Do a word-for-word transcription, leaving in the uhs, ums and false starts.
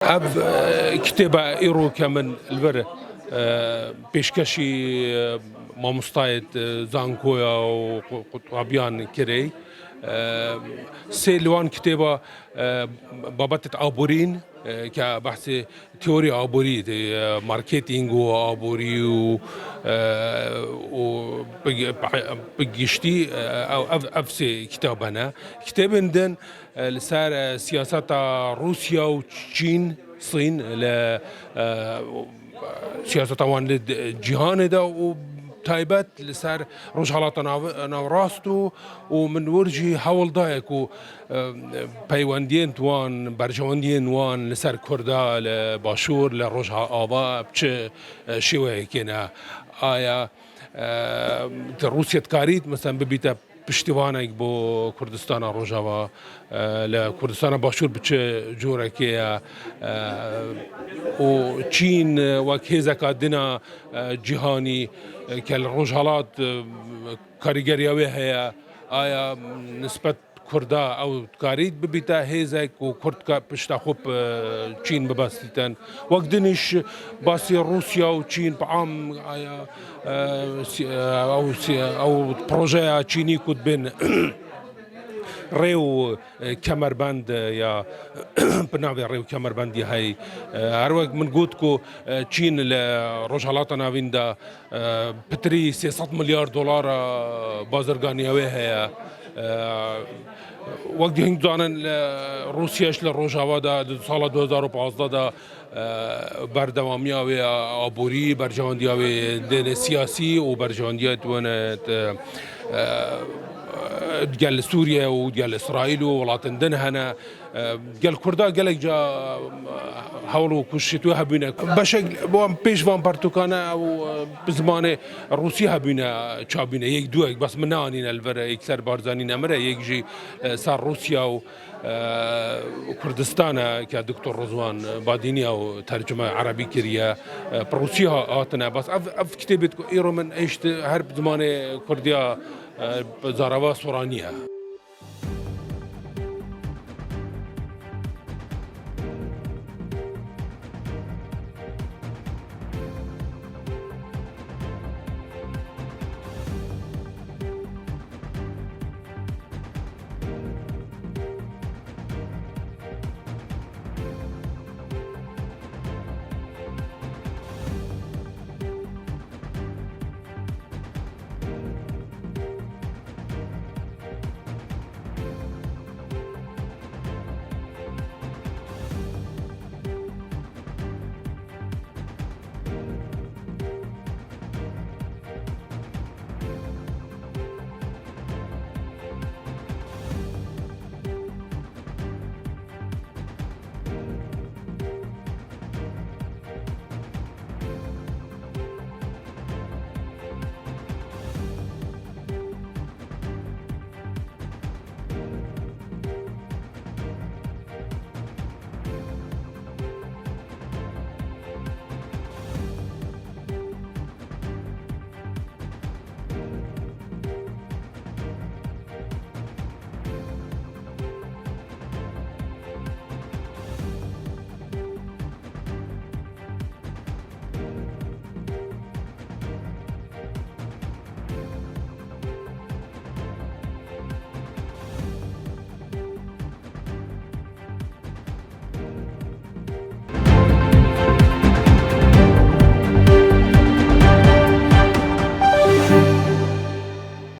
Ev, e, kitêbe îro ke min li vir, e, pêşkeşî, e, mamostayêt, e, zankoya û qu-, qutabiyan kirê. E, sê li wan kitêba, e, babetêt aborîn, e, ke behsê teorî aborî, e, marketing û aborî û, e, û bi, bi, bi giştî, e, ev, ev, ev sê kitabe ne. Kitêbên din, e, li ser, e, siyaseta Rûsya û Çîn, Sîn li, e, siyaseta wan li d-, cîhanê de û taybet li ser Rojhalata Nav-, Navrast û, û min wir jî hewl daye ku, e, peywendiyên wan, berjewendiyên wan li ser Kurda li Başûr, li Rojava bi çi, e, şêweyekê ne. Aya, e, Rûsya dikarît, mesela bibîte piştîvanek bo Kurdistana Rojava, e, li Kurdistana Başûr bi çi corekê ye, e, û Çîn, e, wek hêzeka din a, e, cîhanî, e, ke li Rojhalat, e, karîgeriya wê heye, aya nisbet Kurda ew dikarît bibîte hêzek û Kurd ka pişta xwe bi Çîn bibestîtin. Wek din îş basî Rûsya û Çîn bi am aya, e, si-, e, ew si-, ew projeya Çînî ku dibên rê û, e, kemerbend, e, ya bi navê rê û kemerbendî hey. E, her wek min got ku, e, Çîn li Rojhalata Navîn de, e, pitirî sê sed milyar dolar, e, bazirganiya wê heye. E, wek hîn dizanin, li Rûsya ji li Rojava de, di sala du hezar û pazdeh de, e, berdewamiya wê aborî, berjewendiya wê dêne siyasî û berjewendiya wene, e, e, gel Sûriye û gel Îsraîl û welatên din hene. E, gel Kurda gelek ca, e, hewl û koşişê wê hebûne. Beşek wan pêş van pertûkane ew, e, bi zimanê Rûsî hebûne, çabûne, yek duwek, bes min neanîne li vir, yek ser Barzanî nemire, yek jî, e, ser Rûsya û, e, Kurdistan e, ke Doktor Rizwan Badînî ew tercime erebî kiriye, e, bi Rûsî ha-, hatine. Bes ev, ev kitêbê ku îro min hişt her bi zimanê Kurdiya, e, zarava Soranî ye.